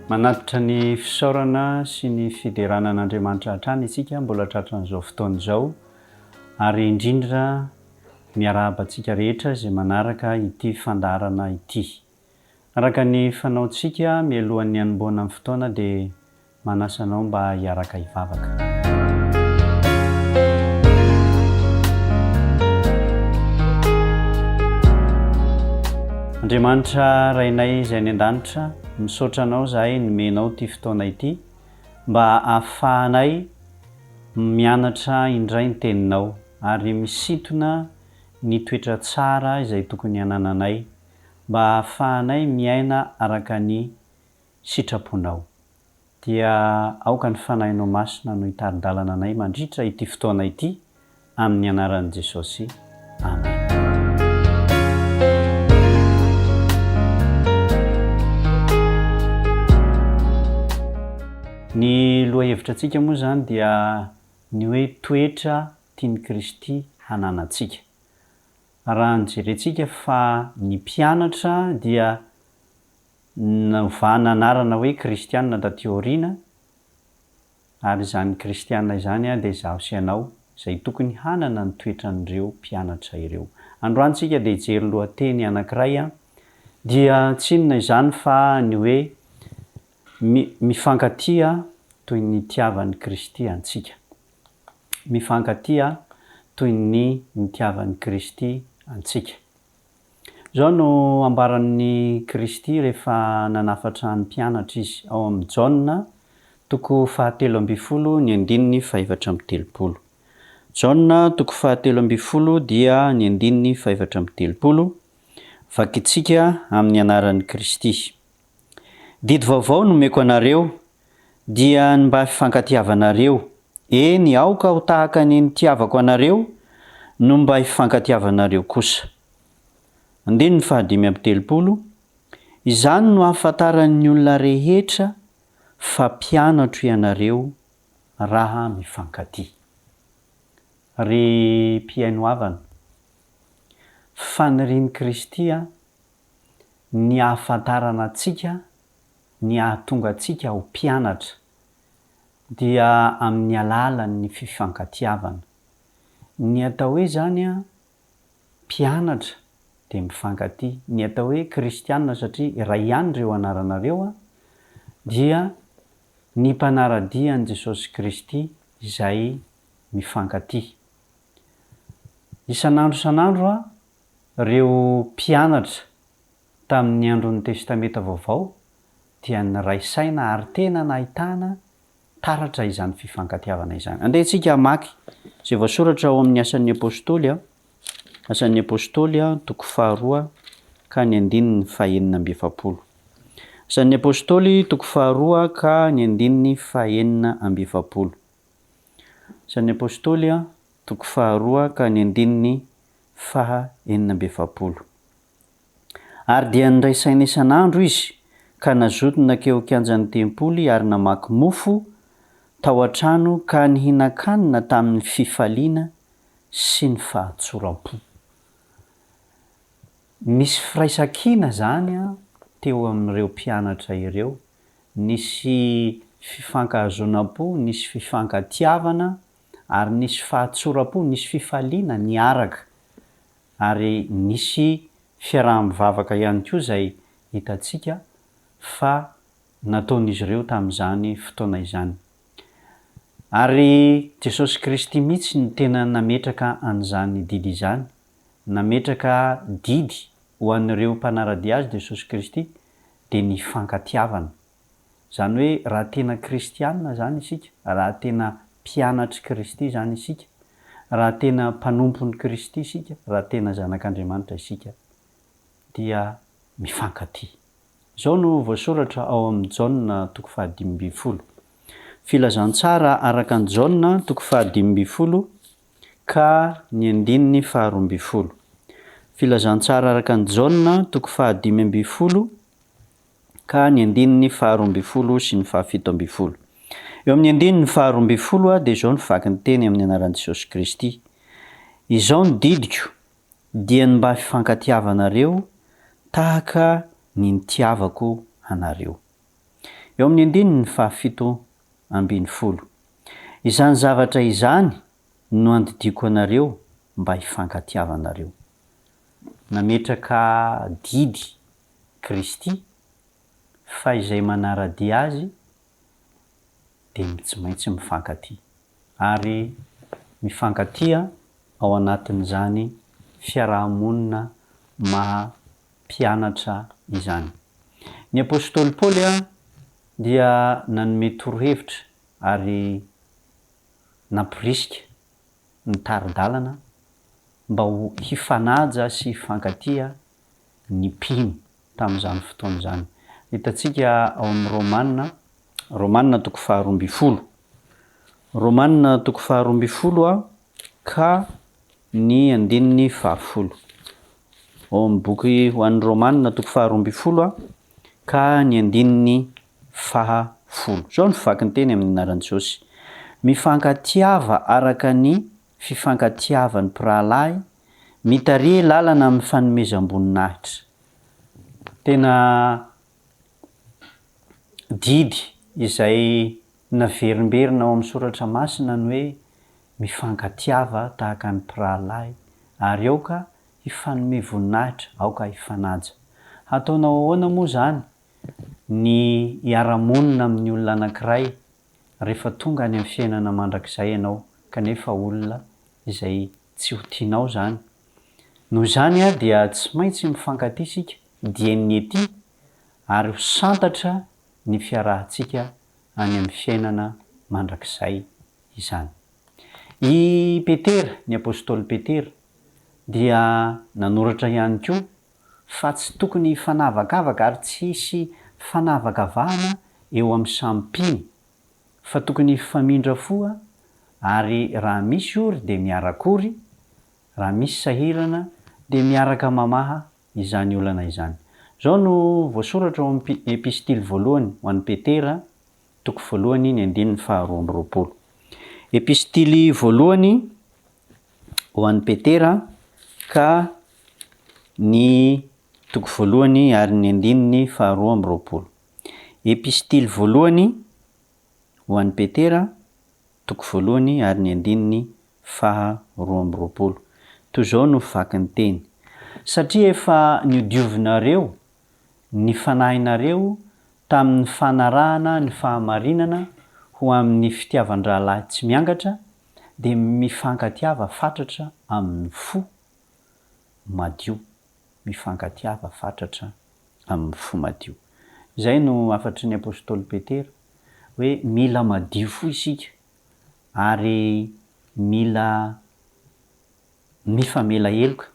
Manatitra ny fisaorana sy ny fiderana an'Andriamanitra hatrany isika mbola tratran'izao fotoana izao ary indrindra miarahaba antsika rehetra izay manaraka ity fandaharana ity. Araka ny fanaontsika mialohan'ny hanombohana ny fotoana dia manasa anao mba hiaraka hivavaka. Andriamanitra Rainay izay any an-danitra, misaotra Anao izahay nomenao ity fotoana ity mba ahafahanay mianatra indray ny Teninao ary misintona ny toetra tsara izay tokony hanananay mba hahafahanay miaina araka ny sitraponao. Dia aoka ny Fanahinao Masina no hitari-dalana anay mandritra ity fotoana ity, amin'ny anaran'i Jesosy. Amen. Ny lohahevitra antsika moa izany dia ny hoe toetra tian'i Kristy hananantsika. Raha nojerentsika fa ny mpianatra dia novana anarana hoe kristiana taty aoriana, ary izany kristiana izany dia izaho sy ianao, izay tokony hanana ny toetran'ireo mpianatra ireo. Androany tsika dia hijery lohateny anankiray, dia tsy inona izany fa ny hoe mifankatia toy ny nitiavan'i Kristy antsika. Mifankatia toy ny nitiavan'i Kristy antsika. Izao no ambaran'i Kristy rehefa nanafatra ny mpianatra Izy, ao amin'ny Jaona toko fahatelo ambinifolo ny andininy fahefatra amby telopolo. Jaona toko fahatelo ambinifolo dia ny andininy fahefatra amby telopolo, vakintsika amin'ny anaran'i Kristy. Didy vaovao no omeko anareo, dia ny mba hifankatiavanareo, eny, aoka ho tahaka ny nitiavako anareo no mba hifankatiavanareo kosa. Andininy fahadimy amby telopolo, Izany no ahafantaran'ny olona rehetra fa mpianatro ianareo raha mifankatia. Ry mpihaino havana, fanirian'i Kristy ny ahafantarana antsika, ny hahatonga antsika ho mpianatra, dia amin'ny alalan'ny fifankatiavana. Ny atao hoe izany mpianatra dia mifankatia. Ny atao hoe kristiana satria iray ihany ireo anarana ireo dia ny mpanara-dia an'i Jesosy Kristy izay mifankatia. Isan'andro isan'andro Ireo mpianatra tamin'ny andron'ny Testamenta Vaovao dia niray saina ary tena nahitana taratra izany fifankatiavana izany. Andeha isika hamaky izay voasoratra ao amin'ny Asan'ny Apostoly, Asan'ny Apostoly toko faharoa ka ny andininy fahenina amby efapolo. Asan'ny Apostoly toko faharoa ka ny andininy fahenina amby efapolo. Asan'ny Apostoly toko faharoa ka ny andininy faha 46. Ary dia niray saina isan'andro izy, ka nazoto nankeo an-kianjan'ny tempoly ary namaky mofo tao an-trano ka nihinan-kanina tamin'ny fifaliana sy ny fahatsoram-po. Nisy firaisan-kina izany teo amin'ireo mpianatra ireo, nisy fifankahazoanam-po, nisy fifankatiavana, Ary nisy fahatsoram-po, nisy fifaliana niaraka, ary nisy fiaraha-mivavaka ihany koa izay hitantsika fa nataon'izy ireo tamin'izany fotoana izany. Ary Jesosy Kristy mihitsy no tena nametraka an'izany didy izany. Nametraka didy ho an'ireo mpanara-dia Azy Jesosy Kristy, dia ny hifankatiavana. Izany hoe raha tena kristiana izany isika, raha tena mpianatr'i Kristy izany isika, raha tena mpanompon'i Kristy isika, raha tena zanak'Andriamanitra isika, dia mifankatia. Izao no voasoratra ao amin'ny Jaona toko fahadimy ambinifolo. Filazantsara araka an'i Jaona toko fahadimy ambinifolo ka ny andininy faharoa ambinifolo. Filazantsara araka an'i Jaona toko fahadimy ambinifolo ka ny andininy faharoa ambinifolo sy ny fahafito ambinifolo. Eo amin'ny andininy faharoa ambinifolo dia izao no vaky ny teny amin'ny anaran'i Jesosy Kristy, Izao no didiko, dia ny mba hifankatiavanareo tahaka ny nitiavako anareo. Eo amin'ny andininy faha-17. Izany zavatra izany no andidiako anareo mba hifankatiavanareo. Nametraka didy Kristy fa izay manara-dia Azy dia tsy maintsy mifankatia. Ary mifankatia ao anatin'izany fiaraha-monina maha mpianatra izany. Ny apostoly Paoly dia nanome torohevitra ary nampirisika nitari-dalana mba ho hifanaja sy hifankatia ny mpino tamin'izany fotoana izany. Hitantsika ao amin'ny Romana, Romana toko faharoambinifolo. Romana toko faharoambinifolo ka ny andininy fahafolo. Ao amin'ny boky ho an'ny Romana toko faharoambinifolo ka ny andininy faha folo. Izao no vaky ny teny amin'ny anaran'i Jesosy, Mifankatiava araka ny fifankatiavan'ny mpirahalahy, mitarihe lalana amin'ny fanomezam-boninahitra. Tena didy izay naverimberina ao amin'ny Soratra Masina ny hoe mifankatiava tahaka ny mpirahalahy ary aoka hifanome voninahitra, aoka hifanaja. Hataonao ahoana moa izany ny hiara-monina amin'ny olona anankiray rehefa tonga any amin'ny fiainana mandrakizay ianao kanefa olona izay tsy ho tianao izany. Noho izany dia tsy maintsy mifankatia isika dieny ety ary ho santatra ny fiarahantsika any amin'ny fiainana mandrakizay izany. I Petera, ny apostoly Petera, dia nanoratra ihany koa fa tsy tokony hifanavakavaka ary tsy hisy fanavakavahana eo amin'ny samy mpino fa tokony hifamindra fo ary raha misy ory dia miara-kory, raha misy sahirana dia miaraka mamaha izany olana izany. Izao no voasoratra ao amin'ny epistily voalohany ho an'i Petera, toko voalohany ny andininy faha 22. Epistily voalohany ho an'i Petera ka ny toko voalohany ary ny andininy faha 22. Epistily voalohany ho an'i Petera, toko voalohany ary ny andininy faha 22. Toy izao no vaky ny teny, Satria efa nodiovinareo ny fanahinareo tamin'ny fanarahana ny fahamarinana ho amin'ny fitiavan-drahalahy tsy miangatra, dia mifankatiava fatratra amin'ny fo madio. Mifankatiava fatratra amin'ny fo madio. Izay no hafatry ny apostoly Petera, hoe mila madio fo isika ary mila mifamela heloka,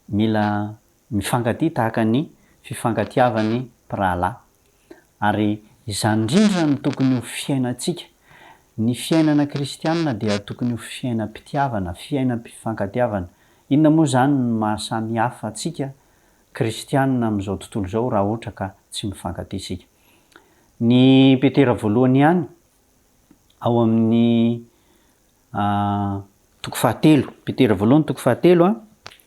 mila mifankatia tahaka ny fifankatiavan'ny mpirahalahy. Ary izany indrindra no tokony ho fiainantsika. Ny fiainana kristianina dia tokony ho fiainam-pitiavana, fiainam-pifankatiavana. Inona moa izany no maha samy hafa antsika kristianina amin'izao tontolo izao raha ohatra ka tsy mifankatia isika? Ny Petera voalohany ihany ao amin'ny toko fahatelo, Petera voalohany toko fahatelo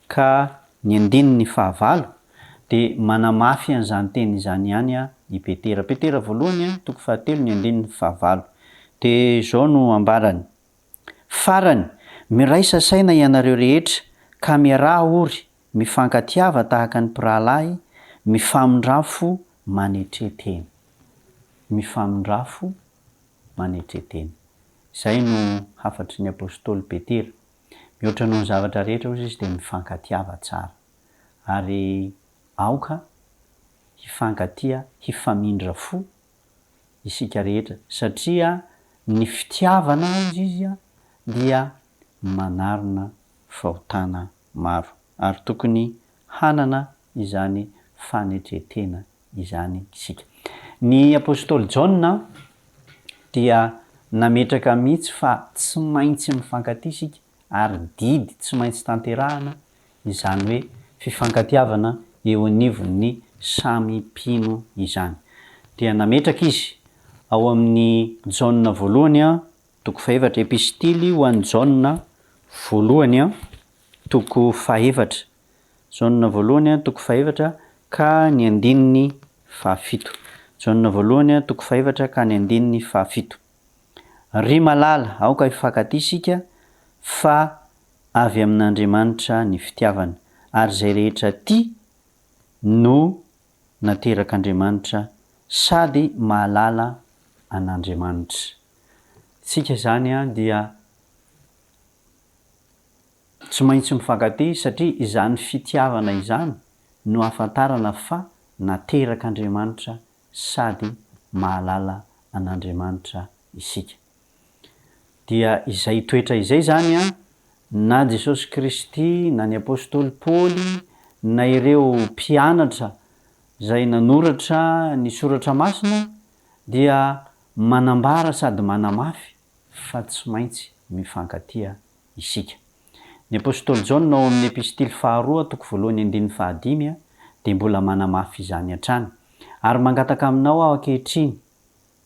ka ny andininy fahavalo dia manamafy an'izany teny izany ihany i Petera. Petera voalohany toko fahatelo ny andininy fahavalo dia izao no ambarany, Farany, miraisa saina ianareo rehetra ka miaraha ory, mifankatiava tahaka ny mpirahalahy, mifamindra-fo manetre-tena. Mifamindra-fo manetre-tena. Izay no hafatry ny apostoly Petera. Mihoatra noho ny zavatra rehetra, hozy izy, dia mifankatiava tsara. Ary aoka hifankatia, hifamindra fo isika rehetra, satria ny fitiavana, hozy izy, dia manarona fahotana maro. Ary tokony hanana izany fanetren-tena izany isika. Ny apostoly Jaona dia nametraka mihitsy fa tsy maintsy mifankatia isika ary didy tsy maintsy tanterahana izany hoe fifankatiavana eo anivon'ny samy mpino izany. Dia nametraka izy ao amin'ny Jaona voalohany toko fahefatra, Epistily ho an'i Jaona voalohany toko fahefatra. Jaona voalohany toko fahefatra ka ny andininy fahafito. Jaona voalohany toko fahefatra ka ny andininy fahafito. Ry malala, aoka hifankatia isika fa avy amin'Andriamanitra ny fitiavana, ary izay rehetra tia no naterak'Andriamanitra sady mahalala an'Andriamanitra. Isika izany dia tsy maintsy mifankatia satria izany fitiavana izany no ahafantarana fa naterak'Andriamanitra sady mahalala an'Andriamanitra isika. Dia izay toetra izay izany an, na Jesosy Kristy, na ny Apostoly Paoly, na ireo mpianatra izay nanoratra ny Soratra Masina dia manambara sady manamafy fa tsy maintsy mifankatia isika. Ny Apostoly Jaona ao amin'ny Epistily faharoa toko voalohany andininy fahadimy dia mbola manamafy izany hatrany. Ary mangataka aminao aho ankehitriny,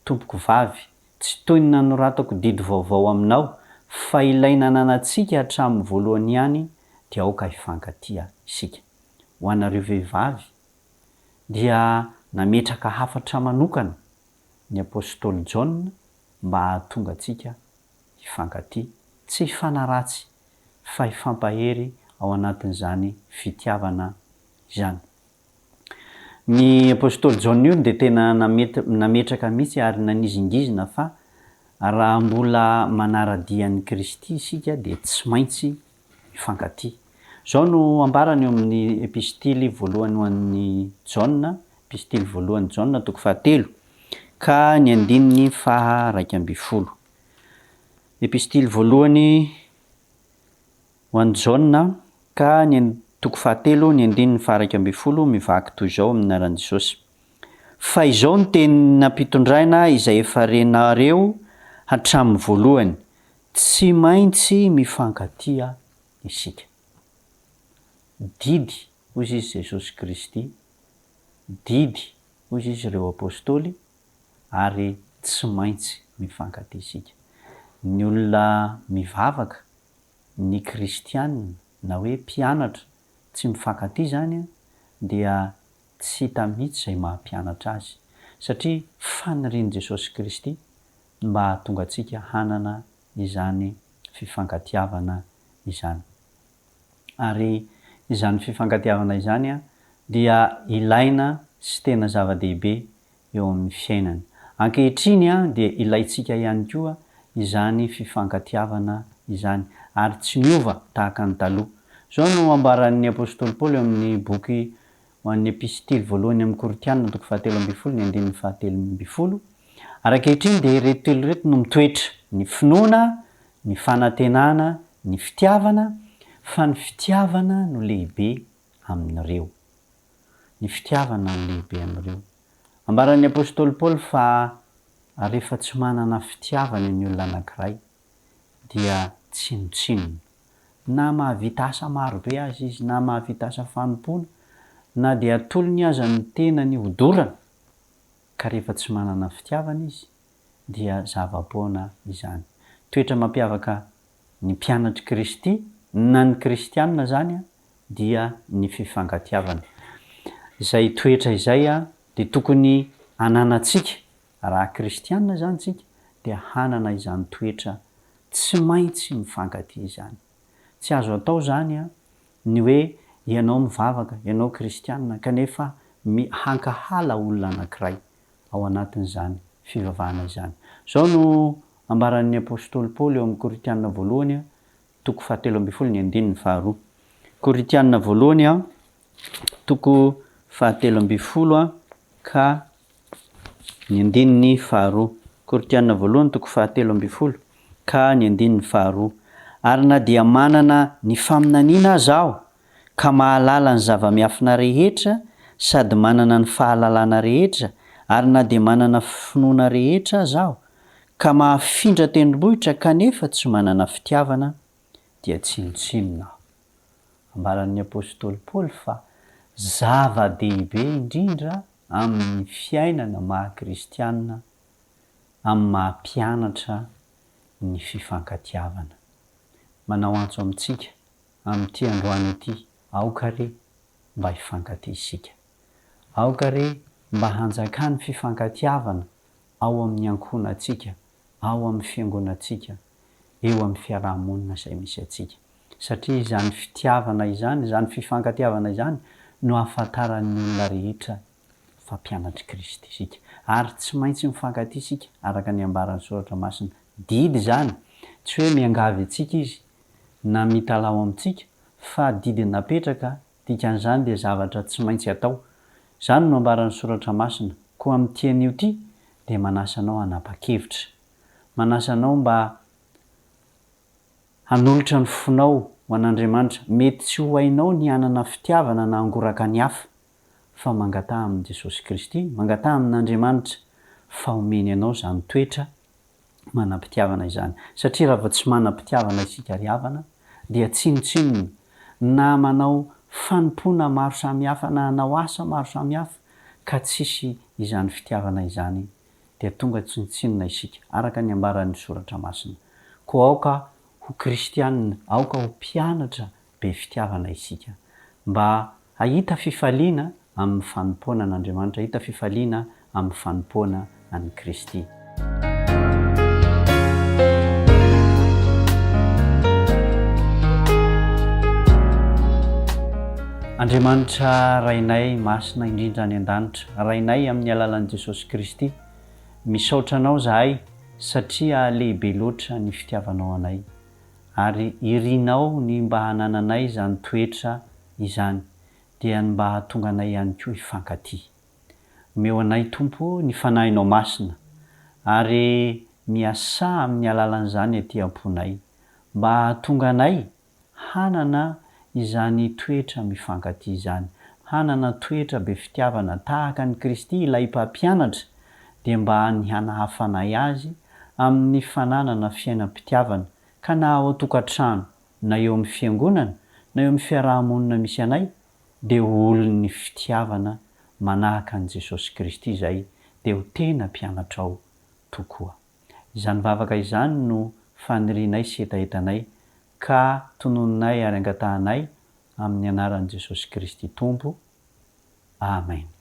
tompoko vavy, tsy toy ny nanoratako didy vaovao aminao, fa ilay nananantsika hatramin'ny voalohany ihany, dia aoka hifankatia isika. Ho anareo vehivavy, dia nametraka hafatra manokana ny Apostoly Jaona mba hahatonga antsika hifankatia, tsy hifanaratsy, fa hifampahery ao anatin'izany fitiavana izany. Ny Apostoly Jaona io dia tena nametraka mihitsy ary nanizingizina fa raha mbola manara-dia an'i Kristy isika dia tsy maintsy mifankatia. Izao no ambarany eo amin'ny Epistily voalohany ho an'i Jaona, Epistily voalohan'i Jaona toko fahatelo ka ny andininy faha 11. Epistily voalohany ho an'i Jaona ka ny toko fahatelo ny andininy faha 11 mivaky toy izao amin'ny anaran'i Jesosy. Fa izao no teny nampitondraina izay efa renareo hatramin'ny voalohany, tsy maintsy mifankatia isika. Didy, hoy izy Jesosy Kristy, didy, hoy izy ireo Apostoly, ary tsy maintsy mifankatia isika. Ny olona mivavaka, ny kristiana na hoe mpianatra tsy mifankatia izany dia tsy hita mihitsy izay maha mpianatra azy satria fanirian'i Jesosy Kristy ny mba hahatonga antsika hanana izany fifankatiavana izany. Ary izany fifankatiavana izany dia ilaina sy tena zava-dehibe eo amin'ny fiainana. Ankehitriny dia ilaintsika ihany koa izany fifankatiavana izany, ary tsy miova tahaka ny taloha. Izao no ambaran'ny apostoly Paoly eo amin'ny boky ho an'ny epistily voalohany amin'ny Korintiana toko fahatelo ambin'ny folo ny andininy fahatelo ambin'ny folo, Ary ankehitriny dia ireto telo ireto no mitoetra, ny finoana, ny fanantenana, ny fitiavana, fa ny fitiavana no lehibe amin'ireo. Ny fitiavana no lehibe amin'ireo. Ambaran'ny apostoly Paoly fa rehefa tsy manana fitiavana ny olona anankiray dia tsinontsinona. Na mahavita asa maro be aza izy, na mahavita asa fanompoana, na dia atolony aza ny tenany hodorana, ka rehefa tsy manana fitiavana izy dia zava-poana izany. Toetra mampiavaka ny mpianatr'i Kristy na ny kristiana izany dia ny fifankatiavana. Izay toetra izay dia tokony ananantsika, raha kristiana izany isika dia hanana izany toetra tsy maintsy mifankatia izany. Tsy azo atao izany ny hoe ianao mivavaka, ianao kristiana kanefa mi-hankahala olona anankiray ao anatin'izany fivavahana izany. Izao no ambaran'ny apostoly Paoly eo amin'ny Korintiana voalohany toko fahatelo ambin'ny folo ny andininy faharoa. Korintiana voalohany toko fahatelo ambin'ny folo ka ny andininy faharoa. Korintiana voalohany toko fahatelo ambin'ny folo ka ny andininy faharoa. Ary na dia manana ny faminaniana aza aho, ka mahalala ny zava-miafina rehetra sady manana ny fahalalana rehetra, ary na dia manana finoana rehetra aza aho, ka mahafindra tendrombohitra kanefa tsy manana fitiavana, dia tsinontsinona aho. Ambaran'ny apostoly Paoly fa zava-dehibe indrindra amin'ny fiainana maha-kristiana, amin'ny maha-mpianatra ny fifankatiavana. Manao antso amintsika amin'ity androany ity, aoka re mba hifankatia isika. Aoka re. mba hanjakan'ny fifankatiavana ao amin'ny ankohonantsika, ao amin'ny fiangonantsika, eo amin'ny fiaraha-monina izay misy antsika. Satria izany fitiavana izany, izany fifankatiavana izany no ahafantaran'ny olona rehetra fa mpianatr'i Kristy isika. Ary tsy maintsy mifankatia isika, araka ny ambaran'ny Soratra Masina. Didy izany, tsy hoe miangavy antsika Izy, na mitalaho amintsika, fa didy napetraka, dikan'izany dia zavatra tsy maintsy atao. Izany no ambaran'ny Soratra Masina. Koa amin'ity anio ity, dia manasa anao hanapa-kevitra. Manasa anao mba hanolotra ny fonao ho an'Andriamanitra. Mety tsy ho hainao ny hanana fitiavana na hangoraka ny hafa, fa mangataha amin'i Jesosy Kristy, mangataha amin'Andriamanitra fa homeny anao izany toetra manam-pitiavana izany. Satria raha vao tsy manam-pitiavana isika ry havana dia tsinontsinona na manao fanompoana maro samihafa na hanao asa maro samihafa ka tsisy izany fitiavana izany dia tonga tsinontsinona isika araka ny ambaran'ny soratra masina. Koa aoka ho kristianina, aoka ho mpianatra be fitiavana isika mba hahita fifaliana amin'ny fanompoana an'Andriamanitra, hahita fifaliana amin'ny fanompoana an'i Kristy. Andriamanitra Rainay masina indrindra any an-danitra, Rainay amin'ny alalan'i Jesosy Kristy, misaotra Anao izahay satria lehibe loatra ny fitiavanao anay. Ary irinao ny mba hanananay izany toetra izany, dia ny mba hahatonga anay ihany koa hifankatia. Omeo anay, Tompo ô, ny Fanahinao Masina, ary miasà amin'ny alalan'izany aty am-ponay, mba hahatonga anay hanana izany toetra mifankatia izany, hanana toetra be fitiavana tahaka an'i Kristy ilay Mpampianatra, dia mba ny hanahafanay Azy amin'ny fananana fiainam-pitiavana, ka na ao an-tokantrano, na eo amin'ny fiangonana, na eo amin'ny fiaraha-monina misy anay, dia ho olon'ny fitiavana manahaka an'i Jesosy Kristy izay dia ho tena mpianatrao tokoa. Izany vavaka izany no fanirianay sy hetahetanay, ka tononinay ary angatahanay amin'ny anaran'i Jesosy Kristy Tompo. Amen.